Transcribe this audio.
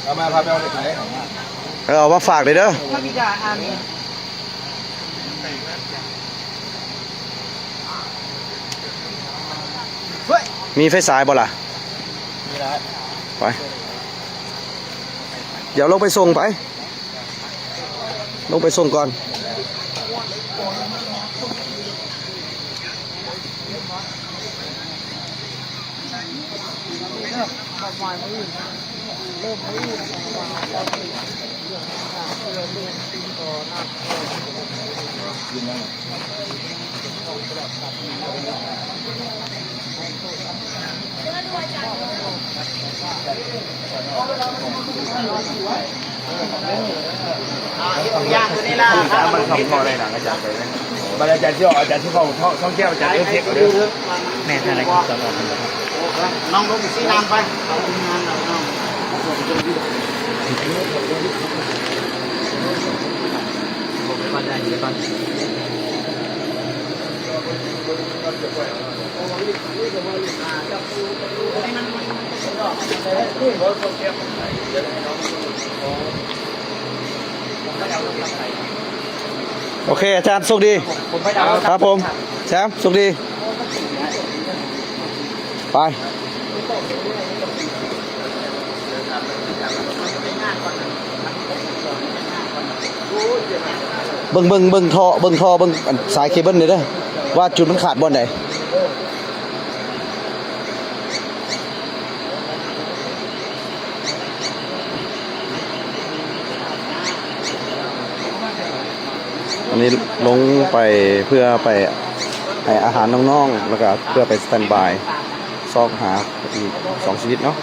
ເອົາມາ ພາໄປເອົາເດັກໄປ ເອີ ເອົາມາຝາກເດີ ເດີ. ມີໄຟສາຍບໍ່ລະ? ມີແລ້ວ ໄປ ດຽວລົງໄປສົ່ງໄປ. ລົງໄປສົ່ງກ່ອນ. ຢ່າງຕົວນີ້ລະ ມັນເຂົ້າຂໍ້ໄດ້ນະ ອາຈານໄປເລີຍ. ບັດອາຈານຊິອອກ ອາຈານຊິເຂົ້າ ເຂົ້າ ເຂົ້າແກ້ວ ອາຈານເອີເຊັກເອົາເດີ. ແມ່ນ ຖ້າໄດ້ກິນຕອນອອກ ນ້ອງລົງໄປຊີ້ນ້ຳໄປ ເອົາທີມງານເອົານ້ອງ ໂອເຄ ອາຈານ ໂຊກດີ ຄັບຜົມ ແຊມ ໂຊກດີ ໄປ. ເບິ່ງ ເບິ່ງ ເບິ່ງທໍ່ ເບິ່ງທໍ່ ເບິ່ງອັນສາຍເຄເບິນນີ້ເດີ ວ່າຈຸດມັນຂາດບ່ອນໃດ. ອັນນີ້ລົງໄປເພື່ອໄປໃຫ້ອາຫານນ້ອງໆ ແລ້ວກະເພື່ອໄປສະແຕນບາຍ ຊອກຫາອີກສອງຊີວິດເນາະ.